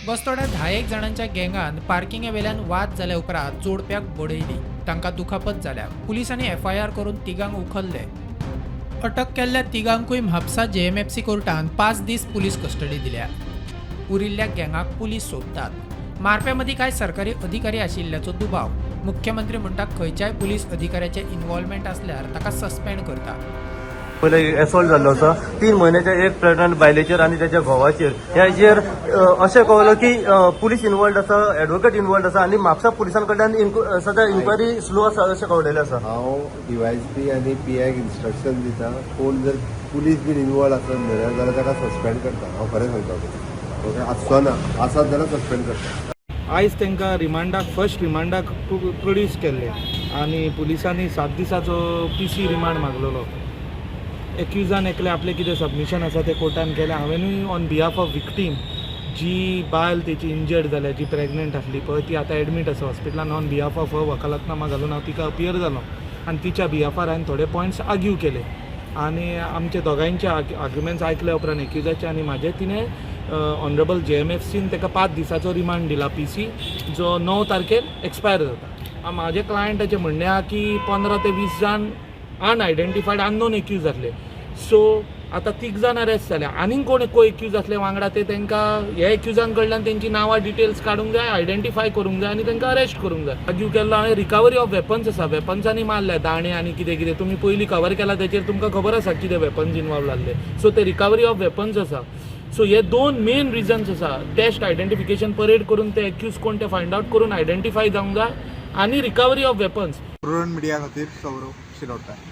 बस्तोड्या 10 एक जाणांच्या गँगान पार्किंगे वेल्यान वाद जाल्या उपरांत जोडप्याक बडयली. तांकां दुखापत जाल्या. पुलिसांनी एफआयआर करून तिगांक उखल्ले. अटक केल्ल्या तिगांकूय म्हापसा जेएमएफसी कोर्टान 5 दीस पुलीस कस्टडी दिल्या. उरिल्ल्या गँगाक पुलीस सोदतात. मारप्या मदीं कांय सरकारी अधिकारी आशिल्ल्याचो दुबाव. मुख्यमंत्री म्हणटा, खंयच्याय पुलीस अधिकाऱ्याचे इन्वॉल्वमेंट आसल्यार ताका सस्पेंड करता. पयले एसॉल्ट जाल्लो आसा 3 म्हयन्याच्या एक प्रेग्नंट बायलेचेर आनी त्याच्या घोवाचेर. ह्याचेर अशें कळ्ळो की पुलीस इन्वॉल्ड आसा, एडवोकेट इन्वॉल्ड आसा आनी म्हापसा पुलिसां कडल्यान सद्या इन्क्वायरी स्लो आसा अशें कळलेलें आसा. हांव डीवायएसपी आनी पीआयक इन्स्ट्रक्शन दिता, कोण जर पुलीस बीन इन्वॉल्व आसत न्हय जाल्यार ताका सस्पेंड करता. हांव खरें सांगता तुका, ओके? आसचो ना, आसत जाल्यार सस्पेंड करता. आयज तांकां रिमांडाक, फर्स्ट रिमांडाक प्रोड्यूस केल्ले आनी पुलिसांनी 7 दिसाचो पीसी रिमांड मागलेलो. एक्युजान एकले आपलें कितें सबमिशन आसा तें कोर्टान केलें. हांवेंनूय ऑन बिहाफ ऑफ विक्टीम, जी बायल तेची इंजर्ड जाल्या, जी प्रेग्नंट आसली पळय, ती आतां एडमीट आसा हॉस्पिटलान, ऑन बिहाफ ऑफ वकालतनामा घालून हांव तिका अपियर जालो आनी तिच्या बिहाफार हांवें थोडे पॉयंट्स आर्ग्यू केले. आनी आमचे दोगांयचे आर्ग्युमेंट्स आयकल्या उपरांत, एक्युजाचे आनी म्हाजे, तिणें ऑनरेबल जेएमएफसीन ताका 5 दिसाचो रिमांड दिला पीसी, जो 9 तारखेर एक्सपायर जाता. म्हाजे क्लायंटाचें म्हणणें आहा की 15 ते 20 जाण अनआयडेंटिफायड अननोन एक्यूज आसले. सो आतां तीग जाण अरेस्ट जाले, आनीक कोण को एक्यूज आसले वांगडा ते तांकां ह्या एक्युजां कडल्यान तेंची नांवां डिटेल्स काडूंक जाय, आयडेंटिफाय करूंक जाय आनी तांकां अरेस्ट करूंक जाय. आर्ग्यू केल्लो हांवें, रिकवरी ऑफ वेपन्स आसा. वेपन्सांनी मारल्या, दाणे आनी कितें कितें. तुमी पयलीं कवर केला, तेचेर तुमकां खबर आसा कितें वेपन्स इनवॉल्व जाल्ले. सो ते रिकवरी ऑफ वेपन्स आसा. सो हे दोन मेन रिजन्स आसा: टेस्ट आयडेंटिफिकेशन परेड करून ते एक्यूज कोण ते फायंड आउट करून आयडेंटिफाय जावंक जाय आनी recovery of weapons. Prudent media खातीर सौरव शिरोडकर.